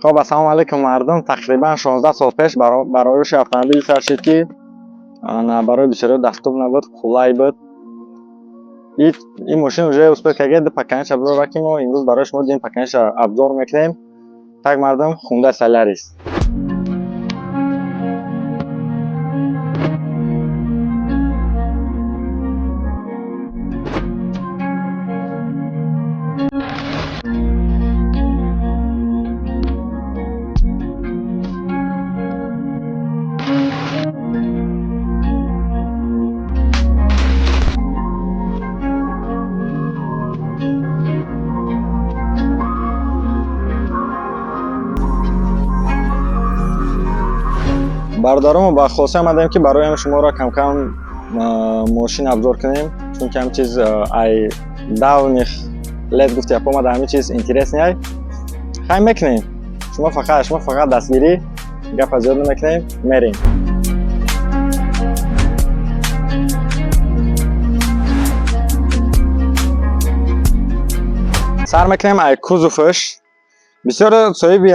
Хоб, ассалому алайкум, мардум. Тақрибан 16 сол пеш барои автомобил сар шид, ки барои бисёриҳо доступ набуд, қулай буд. Ин мошин уже успел карда ду поколения бирора, ки мо имрӯз барои шумо дим поколения обзор мекунем. Так, мардум, Хундай Солярис. Бародаромо, ба хулоса омадем, ки барои шуморо камкам мошин обзор кунем, чунки ҳам чиз ай давних лет гуфти яп омада, ҳамин чиз интересный ай. Хай, мекунем. Шумо фақат дастгирӣ, гапа зиёд намекунем, мерем. Сар мекунем ай кузоваш. Бисёр соҳибои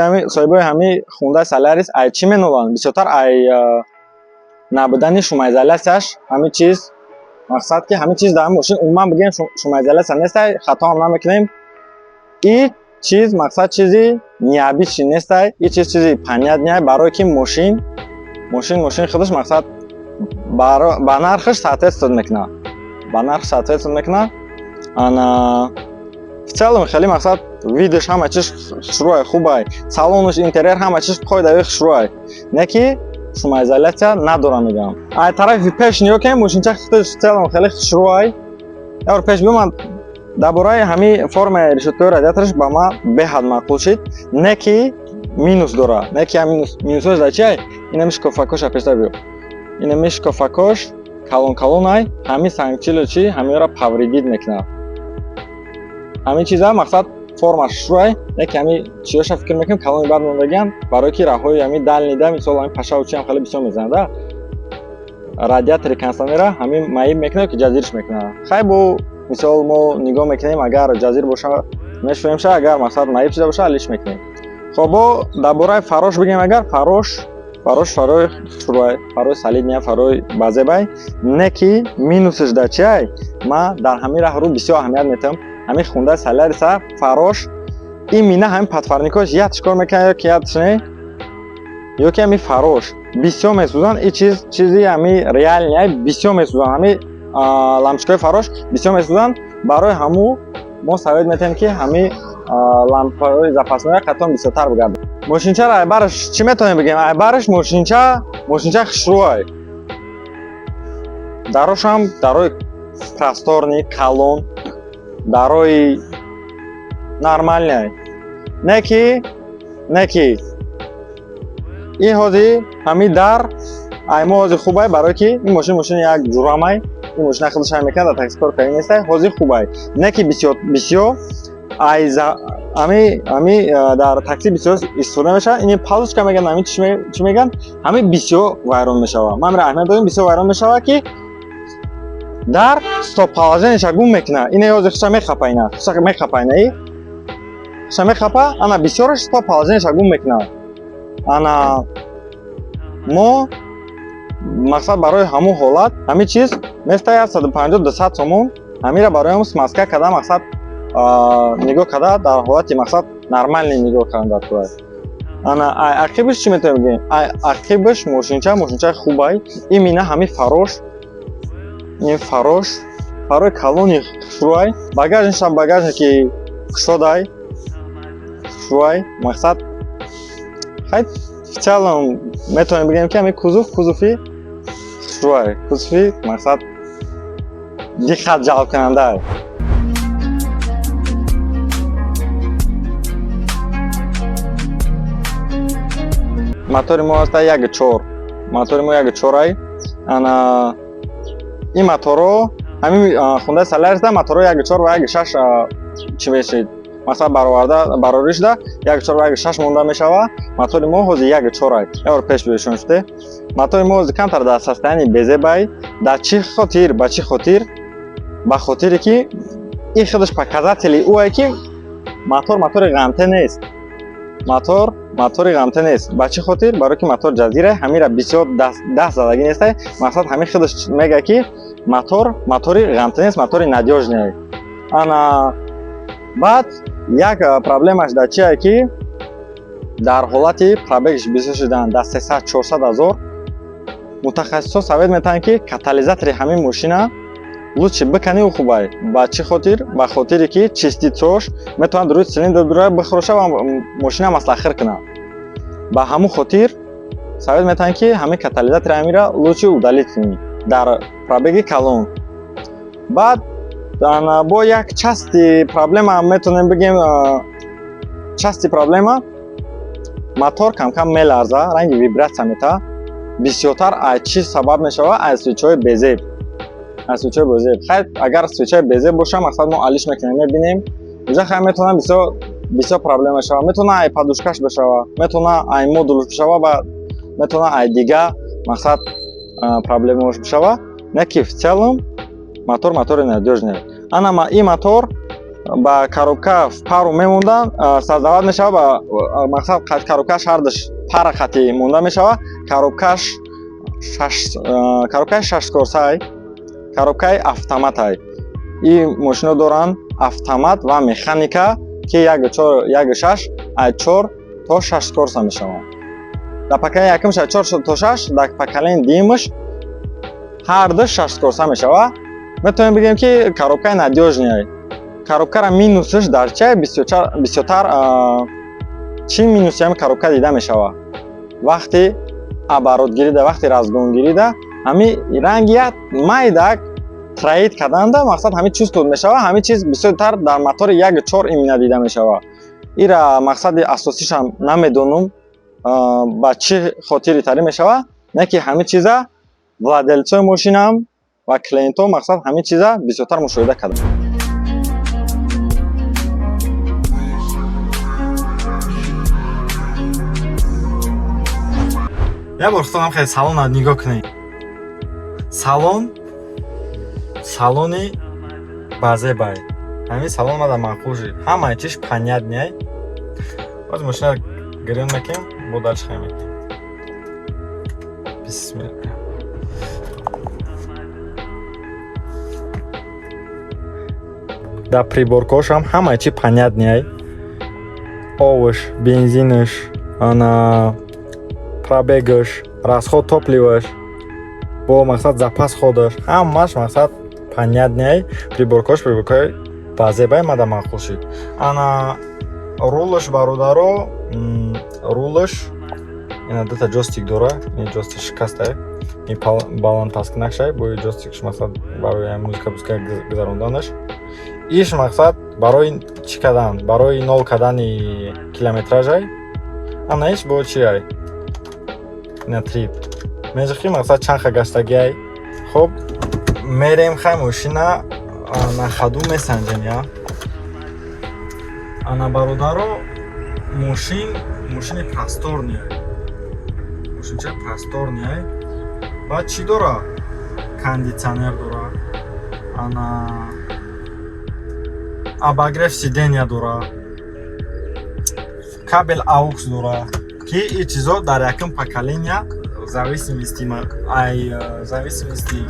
ҳами Хундай Солярис ай чӣ меноланд? Бисёртар ай набудани шумоизоляцияш. Ҳамин чиз, мақсад, ки ҳамин чиз дар мошин умуман бигем, шумоизоляция нестай, хато ҳам намекунем. И чиз, мақсад, чизи необычный нестай, и чиз чизи понятный, барое ки мошин худаш, мақсад, ба нархаш соответствовать мекунад, ба нарх соответствовать мекунад. Ана, в целом хеле, мақсад, видаш, ҳама чиз хушрӯай, хубай, салонаш, интерьер, ҳама чиз қоидави хушрӯай, не ки шумоизоляция надора, мегӯям. Ай тарафи пеш нигоҳ кунем, мошинча худаш в целом хеле хушрӯай. Ябор пеш биёмад. Дар бораи ҳамин формаи решеткаи радиатораш ба ман беҳад маъқул шид, не ки минус дора, не ки минусош дар чиай? Инами шикофакоша пештар биё, инами шикофакош калон калонай, ҳамин сангчилу чи ҳаминро повредить мекунад. Ҳамин чиза, мақсад, формаш шӯай, не ки ҳамин чиёша фикр мекунем, калони бад мондагиам, барое ки раҳҳои ҳамин дальний да, мисол, ҳамин пашаву чи ҳам хеле бисёр мезанада, радиатори кондитсионера ҳамин маиб мекунад, ки ҷазирш мекунад. Хай, бо мисол мо нигоҳ мекунем, агар ҷазир боша, мешӯемша, агар, мақсад, маиб шуда боша, алиш мекунем. Хоб, бо дар бораи фарош бигем, агар фарош фарои хушрӯай, фарои солидный, фарои базебай, не ки минусаш дар чиай? Ма дар ҳамин раҳрӯ бисёр аҳамият метиҳам. Ҳамин Хундай Соляриса фарош имина ҳамин подфарникош як чикор мекунад, ё ки як не, ё ки ҳамин фарош бисёр месӯзанд. И чиз чизи ҳамин реальный, бисёр месӯзанд, ҳамин лампочкаҳои фарош бисёр месӯзанд. Барои ҳамун мо совет метиҳем, ки ҳамин лампаҳои запасной қатон бисёртар бигардад. Мошинчаро айбараш чӣ метавонем бигем? Айбараш мошинча хушрӯай, дарошам дарои просторный, калон, дарои нормальный, не ки ин ҳози ҳамин дар ай мо ҳози хубай, барое ки ин мошин мошини як ҷурамай, ин мошина худаш ҳам мекунад, дар такси кор карда нестай, ҳозир хубай, не ки бисёр бисёр ай ами дар такси бисёр истифода мешавад. Ини палочка мегӯянд, ҳамин чӣ мегӯянд, ҳамин бисёр вайрон мешавад. Ман амира аҳамият додем, бисёр вайрон мешавад, ки дар стоп положениеша гум мекунад. Ина ҳозир хуша мехапа, ина хуша мехапа, ина и хуша мехапа. Ана, бисёраш стоп положениеша гум мекунад. Ана, мо, мақсад, барои ҳамун ҳолат ҳамин чиз мефтаяд 150, 200 сомон. Ҳамира барои ҳамун смазка карда, мақсад, нигоҳ карда, дар ҳолати, мақсад, нормальный нигоҳ кардан дар кӯрай. Ана, ай ақибаш чӣ метавонем бигӯем? Ай ақибаш мошинчаи хубай, имина ҳамин фарош, ин фарош фарои калони хушрӯай, багажникшам багажники кушодай, хушрӯай. Мақсад, хай, в целом метавонем бигӯем, ки ҳамин кузов кузови хушрӯай, кузови, мақсад, диққат ҷалбкунанда. Мотори мо ҳаста 1.4, мотори мо 1.4-ай. Ана, ин моторо, ҳамин Хундай Соляриса моторо 1.4 ва 1.6 чӣ мешид, масалан, бароварда барорӣ шуда, 1.4 ва 1.6 монда мешава. Мотори мо ҳозир 1.4-ай. Ябор пеш биёшон шуде. Мотори мо ҳозир камтар дар состоянии безебай. Дар чӣ хотир? Ба чӣ хотир? Ба хотире ки ин худаш показатели ӯае, ки мотор мотори ғамте нест, мотор. Мотори ғамта нест. Ба чӣ хотир? Барои ки мотор ҷазира, ҳамира бисёр даст задагӣ нестай. Мақсад, ҳамин худаш мега, ки мотор мотори ғамта нест, мотори надёжный. Ана баъд як проблемаш дар чие, ки дар ҳолати пробегш бисёр шудан, дар 300-400 ҳазор, мутахассисҳо совет метаҳанд, ки катализатори ҳамин мошина лучше бикани, хубай. Ба чӣ хотир? Ба хотире ки частицош метавонад рӯи цилиндр дура бихӯроша ва мошина маслахир кунад. Ба ҳамун хотир совет метаҳанд, ки ҳамин катализатори ҳамира лучше удалить кунӣ дар пробеги калон. Баъд бо як части проблема метавонем бигем, части проблема: мотор камкам меларза, ранги вибратсия метаҳад. Бисёртар аз чӣ сабаб мешавад? Аз свечҳои безеб, аз свечҳои безеб. Хайр, агар свечаи безеб боша, мақсад, мо алиш мекунем, мебинем уже. Хайр, метавонад бисёр бисёр проблема шава, метавонад ай подушкаш бишава, метавонад ай модулш бишава ва метавонад ай дига, мақсад, проблемаош бишава. Не ки в целом мотор мотори надёжный. Ана ин мотор ба коробка в пару мемондан создавать мешава. Ба мақсад, коробкаш ҳардаш пара хати монда мешава. Коробкаш коробкаи шашскорсай, коробкаи автоматай. Ин мошино доранд автомат ва механика, ки як шаш, аз чор то шаш скорса мешаванд. Дар поколение якумш аз чор то шаш, дар поколение дуюмаш ҳарду шаш скорса мешавад. Метавонем бигӯем, ки коробкаи надёжный. Коробкара минусш дар чай? Бисёртар чӣ минуси ҳами коробка дида мешавад? Вақти оборотгирида, вақти разгонгирида ҳами ранги як майдак троит карданда, мақсад, ҳамин чувствует мешавад. Ҳамин чиз бисёртар дар мотори як чор именно дида мешавад. Ира мақсади асосишам намедонам, ба чӣ хотири тарӣ мешавад, не ки ҳамин чиза владельцои мошинам ва клиентҳо, мақсад, ҳамин чиза бисёртар мушоҳида карданд. Як бор худтонам хеле салона нигоҳ кунед. Салон салони базебай. Ҳамин салон мада маъқул шуд, ҳамаи чиш понятный. Боз мошина гирён мекунем, бо дальше хай мекунем. Бисмилла. Дар приборкаошам ҳамаи чи понятный: овш, бензинаш, ана пробегаш, расход топливаш, бо, мақсад, запас ходаш, ҳамаш, мақсад, понятный. Приборкаош приборкаи базебай, мада маъқул шуд. Ана рулаш, бародаро, рулаш ина дута ҷойстик дора. Ин ҷойстик шикастае, ин баланд пасткунакшай, бо ҷойстикш, мақсад, барои музыка пуска гузаронданаш. Иш, мақсад, барои чӣ кардан? Барои нол кардани километражай. Ана иш бо чиай? Ина trip межихи, мақсад, чанд ха гаштагиай. Хуб, мерем, хай, мошина на ходу месанҷем. Я ана, бародаро, мошин мошини просторный, мошинчаи просторный. Баъд чӣ дора? Кондитсионер дора, ана обогрев сидения дора, кабел AUX дора, ки ин чизо дар якум поколения, зависимости ай зависимости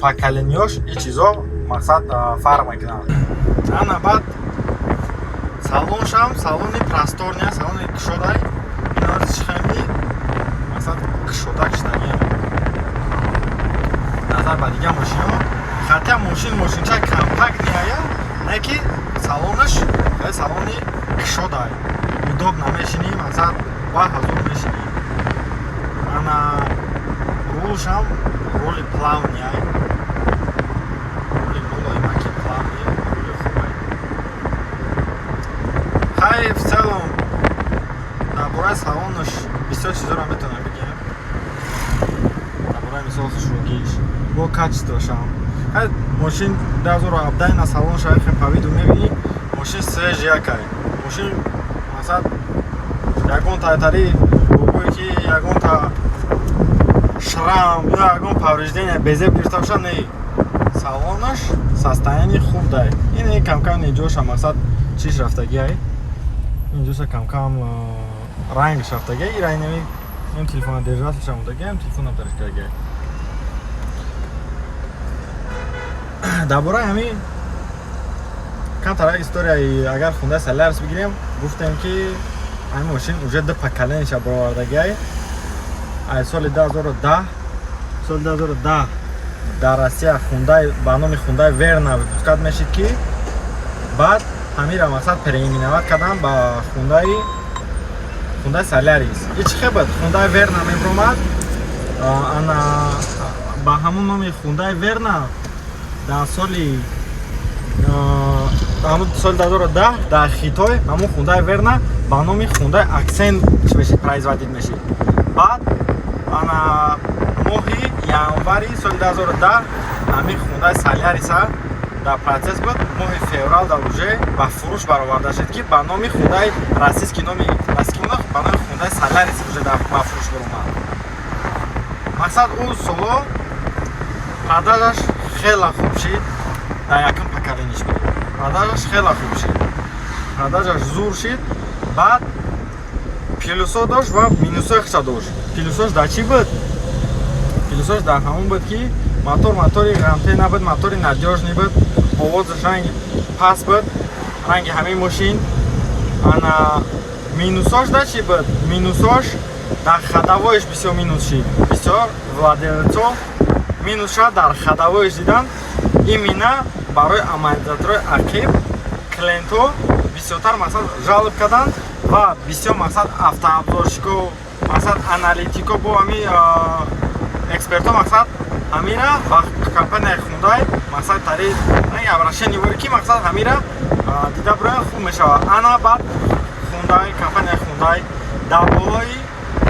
поколениёш, ин чизо, мақсад, фарқ мекунад. Ана баъд салоншам салони просторный, салони кушодай. Иначихами, мақсад, кушода киштагиам назар ба дигар мошинамо. Хотя мошин мошинча компактный ая, не ки салонаш салони кушодай, удобно мешинӣ, мақсад, ба ҳазур мешинӣ. Ана рулшам рули плавный ай, рули мулоимаки, плавный, рули хубай. Хай, в целом дар бораи салонаш бисёр чизоро метавонам бигем, дар бораи, мисол, хушрӯгиш бо качествошам. Хай, мошин 2017 на салон шаихе по виду мебинӣ, мошин свежий якай. Мошин, мақсад, ягон тайтари бугӯе, ки ягонта шрам ё ягон повреждение безеб гирифта боша, не. Салонаш состояние хуб дай. Ин камкам инҷоша, мақсад, чиш рафтагиай, инҷоша камкам. Рангш рафтага, и ранги ин телефона держатель шамудага, ам телефона даришкага. Дар бораи ҳамин камтар историяи агар Хундай Солярис бигирем, гуфтем, ки ҳамин мошин уже ду поколения ша баровардагиай. Аз соли 2010, соли 2010 дар Россия Хундай ба номи Хундай Верна выпускать мешид, ки баъд ҳамира мақсад переименовать кардан ба Хундай Солярис. И чӣ хел буд? Хундай Верна мебиромад, ана ба ҳамон номи Хундай Верна дар соли ҳамон соли 2010 дар Хитой ҳамон Хундай Верна ба номи Хундай Аксент чӣ мешид, производить мешид. Баъд ана моҳи январи соли 2010 ҳамин Хундай Соляриса дар процесс буд, моҳи феврал дар уже ба фурӯш бароварда шуд, ки ба номи Хундай российский, номи российский ба номи Хундай Солярис уже ба фурӯш баромад. Мақсад, ӯ соло продажа ш хеле хуб шид. Дар якум поколения ш буд, продажа ш хеле хуб шид, продажа ш зур шид. Баъд плюсо дошт ва минусои худша дошт. Плюсош дар чӣ буд? Плюсош дар ҳамон буд, ки мотор мотори ғамте набуд, мотори надёжный буд, овозаш ранги паст буд, ранги ҳамин мошин. Ана минусош дар чӣ буд? Минусош дар ходовой ш бисёр минус шид. Бисёр владельцо минусша дар ходовой ш дидан. Именно барои амортизаторои ақиб клиентҳо бисёртар мақсад жалоб карданд ва бисёр мақсад автообзорщико, мақсад аналитико, бо ҳами экспертҳо мақсад ҳамира ба компанияи Хундай мақсад тари обращение вори, ки мақсад ҳамира дида бироян, хуб мешавад. Ана баъд Хундай, компанияи Хундай дар болои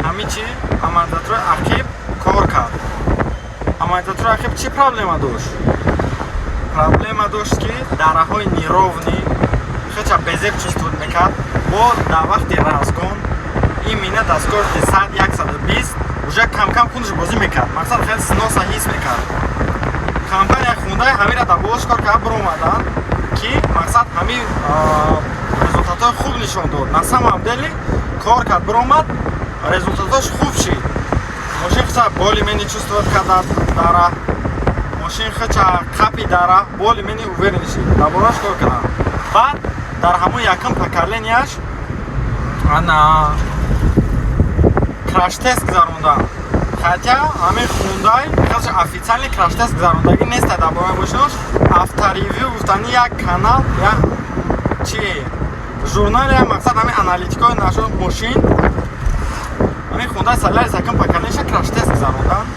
ҳамин чи амортизаторои ақиб кор кард. Амортизаторои ақиб чӣ проблема дошт? Проблема дошт, ки дар раҳҳои неровный хеча безеб чувствовать мекард. Бо дар вақти разгон, именно дар скорости 100, 120 уже камкам кунш бозӣ мекард, мақсад хеле сноса ҳис мекард. Компания Хундай ҳамира дар болош кор кард, биромаданд, ки мақсад ҳамин результатҳои хуб нишон дод. На самом деле кор кард, биромад, результатош хуб шид. Мошин хеча более-менее чувствовать карда дар раҳ, мошин хеча қапи дар раҳ более-менее уверен шид. Дар болош кор карданд. Баъд дар ҳамон якум поколения ш ана краш-тест гузаронданд. Хотя ҳамин Хундай хелше официальный краш-тест гузарондагӣ неста дар бораи мошинош. Авторевью гуфтани як канал, як чи журнале, мақсад ҳамин аналитикои нашо мошин ҳамин Хундай Солярис якум поколения ша краш-тест гузаронданд.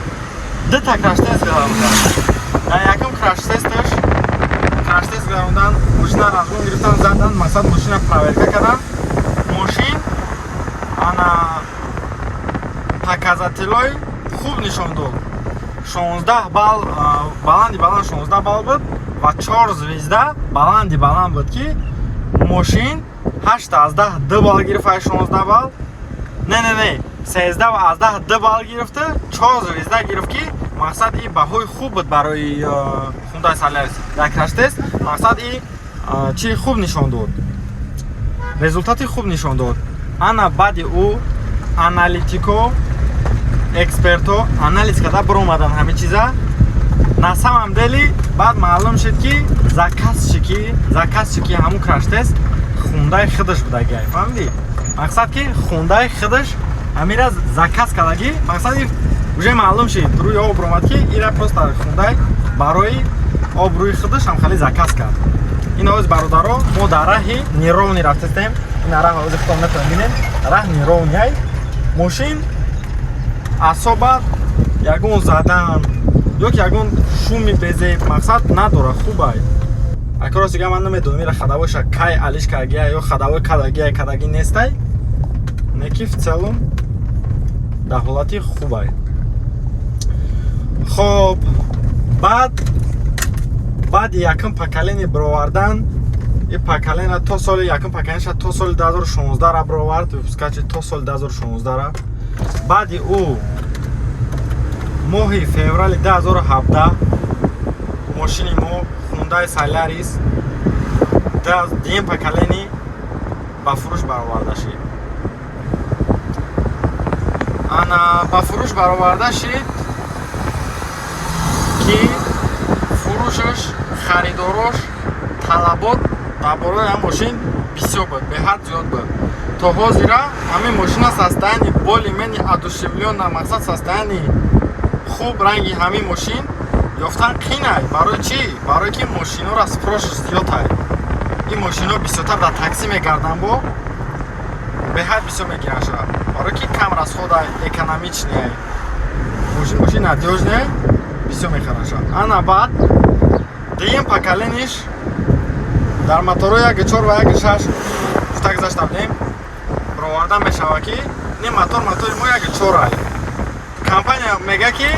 Дута краш-тест гузаронданд. Дар якум краш-тесташ краш-тест гузарондан, мошина разгон гирифтан, задан, мақсад мошина проверка кардан. Мошин ана показатель ой хуб нишон дод: 16 балл, баланди баланд 16 балл буд ва 4 звезда баланди баланд буд, ки мошин 8 аз 10 2 балл гирифт, ай 16 балл, не, не, не, 13 аз 10 2 балл гирифта, 4 звезда гирифт, ки мақсад и баҳои хуб буд барои Хундай Солярис. Дар краш-тест мақсад и чи хуб нишон дод, результати хуб нишон дод. Ана баъди ӯ аналитико, экспертҳо анализ карда биромаданд ҳамин чиза. На самом деле баъд маълум шуд, ки заказчики ҳамун краш-тест Хундай худаш будагиай. Фаҳмидӣ? Мақсад, ки Хундай худаш ҳамира заказ кардагӣ. Мақсад, уже маълум шуд, рӯи об омад, ки ира просто Хундай барои обрӯи худаш ҳам хеле заказ кард. Ин оз, бародаро, мо дар раҳи неровный рафтастем. Ин раҳ ози худтон метавонем бинем, раҳ неровный ай. Мошин асоба ягон задан ё ки ягон шуми безеб мақсад надора, хубай. Ака, рости гап, ман намедонам, ира ходовой ша кай алиш кардагия ё ходовой кардагия, кардагӣ нестай, не ки в целом дар ҳолати хубай. Хоб, баъд баъди якум поколение бировардан, и поколение то соли якум поколение ша то соли 2016 ра бировард, выпускать то соли 2016 ра. Баъди ӯ моҳи феврали 2017 мошини мо Хундай Солярис дуюм поколение ба фурӯш бароварда шид. Ана ба фурӯш бароварда шид, ки фурӯшаш, харидорош, талабот дар бораи ҳам мошин бисёр буд, беҳад зиёд буд. То ҳозира ҳамин мошина состояние более-менее одушевлённо, мақсад, состояние хуб, ранги ҳамин мошин ёфтан қинай. Барои чӣ? Барое ки мошинора спрос ш зиёдтай. Ин мошино бисёртар дар таксӣ мегарданд, бо беҳад бисёр мегираша, барое ки кам расход ай, экономичный мошин, мошин надёжный, бисёр мехараша. Ана баъд дуюм поколение ш дар моторҳои 1.4 ва 1.6 гуфта гузашта будем, бароварда мешавад, ки не мотор, мотори мо 1.4 ай. Компания мега, ки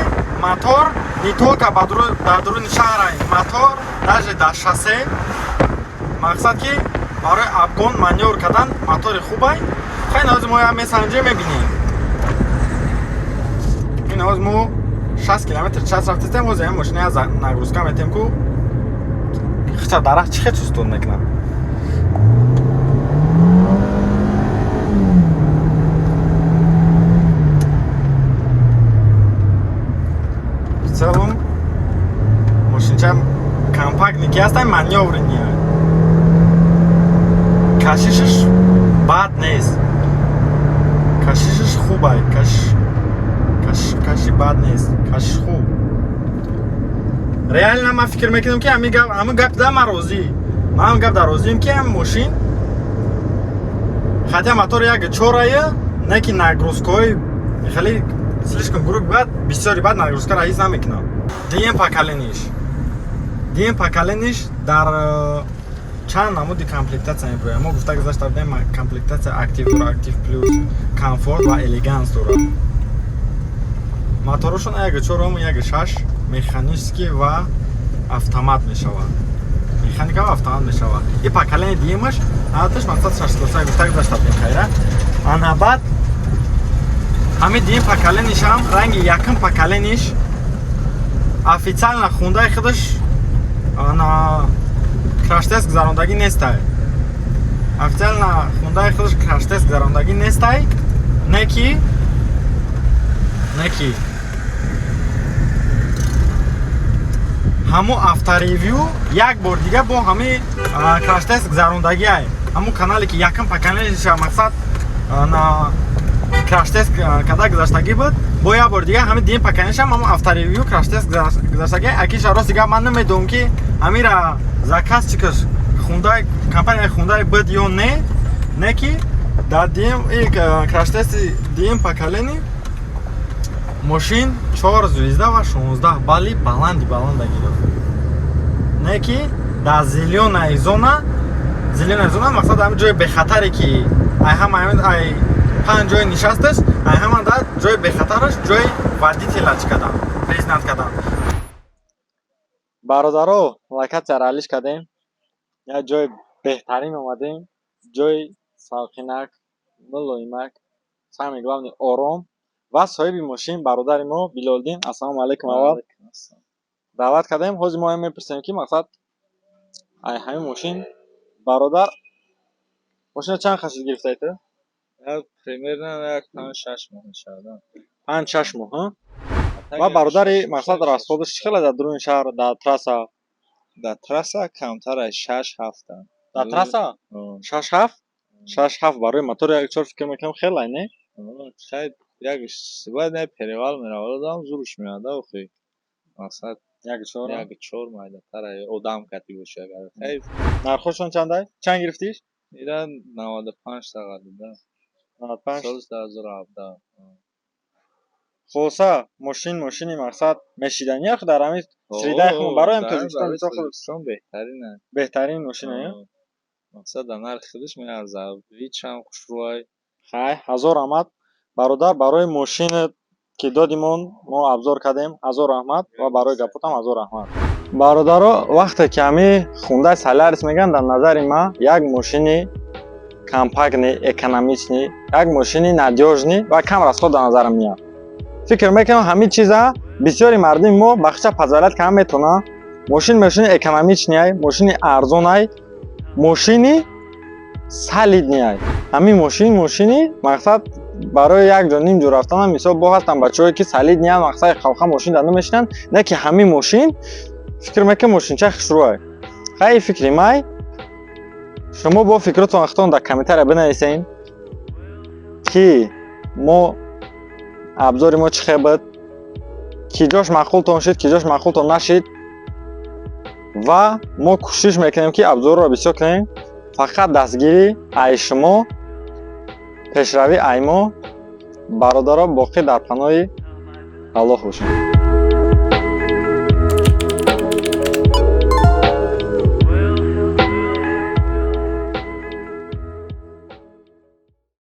мотор не только дар дуруни шаҳрай, мотор даже дар шоссе, мақсад, ки барои обгон, манёвр кардан мотори хубай. Хай, ҳозир мо як месанҷем, мебинем. Ин ҳозир мо 60 километр час рафтистем. Ҳозир ҳам мошина як нагрузка метем, ку хича дарахт чӣ хел чувствовать мекунад. В целом мошинча компактный ки ҳастай, манёвренный, кашишаш бад нест, кашишаш хубай, кашиши бад нест, кашиш хуб. Реально ман фикр мекунам, ки ҳамин гап да ман розӣ, ман ҳамин гап дар розием, ки ҳамин мошин хотя мотори 1.4-ая, не ки нагрузка ҳои хеле слишком груб, бад, бисёри бад нагрузка ра ҳис намекунам. Дуюм поколение ш дар чанд намуди комплектация мебирояд. Мо гуфта гузашта будем, комплектация Актив дора, Актив Плюс, Комфорт ва Элеганс дорад. Моторошон 1.4, 1.6, механический ва автомат мешавад, механика ва автомат мешавад. И поколение дуюмаш ададаш, мақсад, 63, гуфта гузашта будем. Хайра, ана баъд ҳамин дуюм поколение шам ранги якум поколение ш официально хундаи худаш ана краш-тест гузарондагӣ нестай, официально хундаи худаш краш-тест гузарондагӣ нестай, не ки ҳамо авторевью як бор дига бо ҳами краш-тест гузарондагиай. Ҳамун канале, ки якум поколение ша, мақсад, на краш-тест карда гузаштагӣ буд, бо як бор дига ҳами дуюм поколение шам ҳамун авторевью краш-тест гузаштагӣ. Акиша, рости гап, ман намедонам, ки ҳамира заказчик аш хундай, компанияи хундай буд ё не. Не ки дар дуюм краш-тест и дуюм поколение мошин 4 звезда ва 16 балли баланди баланда гирифт. Не ки дар зелёная зона, зелёная зона, мақсад, ҳамин ҷои бехатаре, ки ай ҳама ай панҷ ҷои нишасташ, ай ҳама дар ҷои бехатараш ҷои водителя чӣ кардан, признать кардан. Бародаро, локация ра алиш кардем, як ҷои беҳтарин омадем, ҷои салқинак, мулоимак, самое главное, ором. Ва соҳиби мошин бародари мо Билолдин. Ассалому алайкум. Аввал даъват кардем, ҳозир мо мепурсем, ки, мақсад, ай ҳамин мошин. Бародар, мошина чанд қашид гирифтаи ту? Примерно як 5-6 моҳ мешавад. 5-6 моҳ. Ва, бародари, мақсад, расход аш чӣ хеле дар дуруни шаҳр, дар трасса? Дар трасса камтар аз 6-7. Дар трасса 6-7, 6-7 барои мотори 1.4, фикр мекунам, хелай, не? Хай, як бояд не перевал меравад, одам зуруш меояд, охи, мақсад. 1.4. 1.4 майдатар одам кати боша агар. Хай. Нархошон чандай? Чанд гирифтиш? Ира 95 тағалида. 95. Соли 2017. Хулоса, мошин, мошини, мақсад, мешиданӣ ах дар ҳамин среда и худмон, барои ҳам Тоҷикистон бисёр хуб. Тоҷикистон беҳтарин. Беҳтарин мошина. Мақсад, дар нархи худаш меарзад, вичам хушрӯай. Хай, ҳазор раҳмат, бародар, барои мошине, ки додимон, мо обзор кардем. Ҳазор раҳмат ва барои гапотам ҳазор раҳмат. Бародаро, вақте ки ҳамин хундаи Солярис мегӯянд, дар назари ман як мошини компактный, экономичный, як мошини надёжный ва кам расход дар назарам меяд. Фикр мекунам, ҳамин чиза бисёри мардуми мо бахша позволять кардан метавонанд. Мошин, мошини экономичный ай, мошини арзонай, мошини солидный ай. Ҳамин мошин, мошини, мақсад, Барои як ҷо, ним ҷо рафтанам, мисол, бо ҳастан бачаҳое, ки солидный ан, мақсади қавқа мошин да намешинанд, не ки ҳамин мошин фикр мекунем, мошинча хушрӯай. Хай, фикри май, шумо бо фикротон худтон дар комментария бинависен, ки мо обзори мо чӣ хел буд, ки ҷош маъқултон шид, ки ҷош маъқултон нашид. Ва мо кӯшиш мекунем, ки обзорро бисёр кунем. Фақат дастгирӣ ай шумо, пешравӣ ай мо. Бародаро, боқӣ дар паноҳи Аллоҳ бошед.